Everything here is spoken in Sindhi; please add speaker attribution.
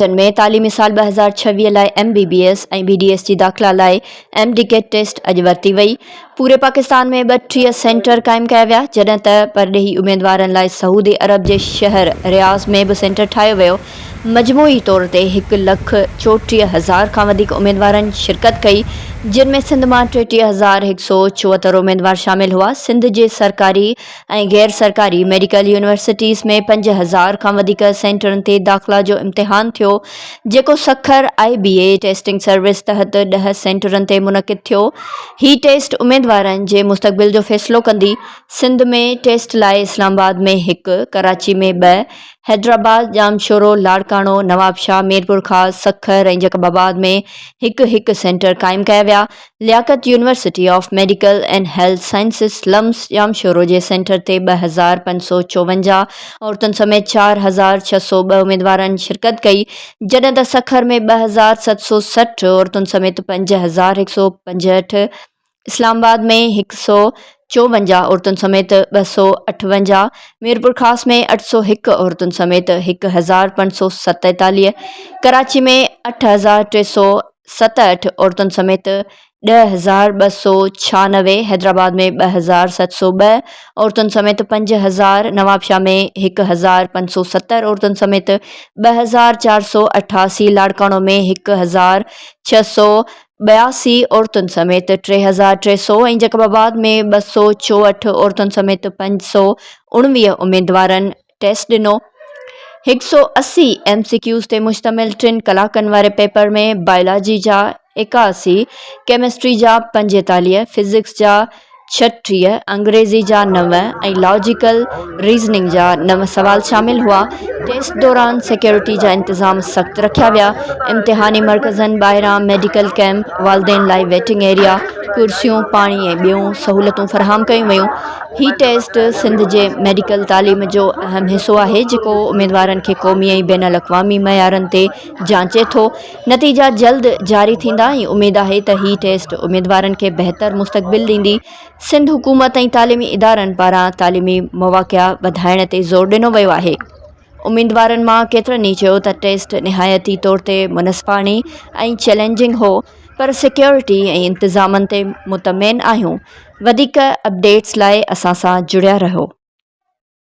Speaker 1: جن ۾ تعليمي سال 2026 لاء M B B S ۽ B D S جي داخلا لاء ايم ڊي ڪيٽ ٽيسٽ اڄ ورتي وئي. پوري پاڪستان ۾ 32 سينٽر قائم ڪيا ويا، جڏهن ته پرڏيهي اميدوارن لاء سعودي عرب جي شهر رياض ۾ به سينٽر ٺاهيو ويو. مجموعي طور تي هڪ لک 34 هزار کان وڌيڪ اميدوارن شرڪت ڪئي، جن ۾ سنڌ مان 33174 اميدوار شامل هئا. سنڌ جي سرڪاري ۽ غير سرڪاري ميڊيڪل يونيورسٽيز ۾ 5000 کان وڌيڪ سينٽرن تي داخلا جو امتحان ٿيو، جيڪو Sukkur I B A testing service تحت ڏهه سينٽرن تي منعقد ٿيو. هي ٽيسٽ اميدوارن جي مستقبل جو فيصلو ڪندي. سنڌ ۾ ٽيسٽ لاء اسلام آباد ۾ هڪ، ڪراچي ۾ ٻه، حيدرآباد، ڄامشورو، لاڙڪاڻو، نوابشاهه، ميرپورخاص، سکر ۽ جيڪب آباد ۾ هڪ هڪ سينٽر قائم ڪيا ويا. Liaquat university of medical and health sciences, LUMHS, Jamshoro جي سينٽر تي 2554 عورتن سميت 4602 اميدوارن شرڪت ڪئي، جڏهن ته سکر ۾ 2760 عورتن سميت 5165، اسلام آباد ۾ 154 عورتن سميت 258، ميرپورخاص ۾ 801 عورتن سميت 1547، ڪراچي ۾ 8367 عورتن سميت 10296، حيدرآباد ۾ 2702 عورتن سميت 5000، نوابشاهه ۾ 1570 عورتن سميت 2488، لاڙڪاڻو ۾ 1682 عورتن سميت 3300 ۽ جيڪب آباد ۾ 264 عورتن سميت 519 اميدوارن ٽيسٽ ڏنو. 180 ايم سي ڪيوز تي مشتمل ٽن ڪلاڪن واري پيپر ۾ بائلاجي جا 81، ڪيمسٽري جا 45، فزڪس جا 36، انگريزي جا نو ۽ لاجيڪل ريزننگ جا نو سوال شامل هئا. ٽيسٽ دوران سيڪيورٽي جا انتظام سخت رکيا ويا. امتحاني مرڪزن ٻاهران ميڊيڪل ڪئمپ، والدين لاء ويٽنگ ايريا، ڪرسيون، پاڻي ۽ ٻيون سهولتون فراهم ڪيون ويون. هي ٽيسٽ سنڌ جي ميڊيڪل تعليم جو اهم حصو آهي، جيڪو اميدوارن کي قومي ۽ بين الاقوامي معيارن تي جانچي ٿو. نتيجا جلد جاري ٿيندا ۽ اميد آهي ته هي ٽيسٽ اميدوارن کي بهتر مستقبل ڏيندي. سنڌ حڪومت ۽ تعليمي ادارن پاران تعليمي مواقعا وڌائڻ تي زور ڏنو ويو آهي. اميدوارن مان ڪيترن ئي چيو ته ٽيسٽ نهايت ئي طور تي منصفاڻي ۽ چئلينجنگ هو پر سيڪيورٽي ۽ انتظامن تي مطمئن آهيون، وڌيڪ اپڊيٽس لاء اسان سان جڙيا رهو.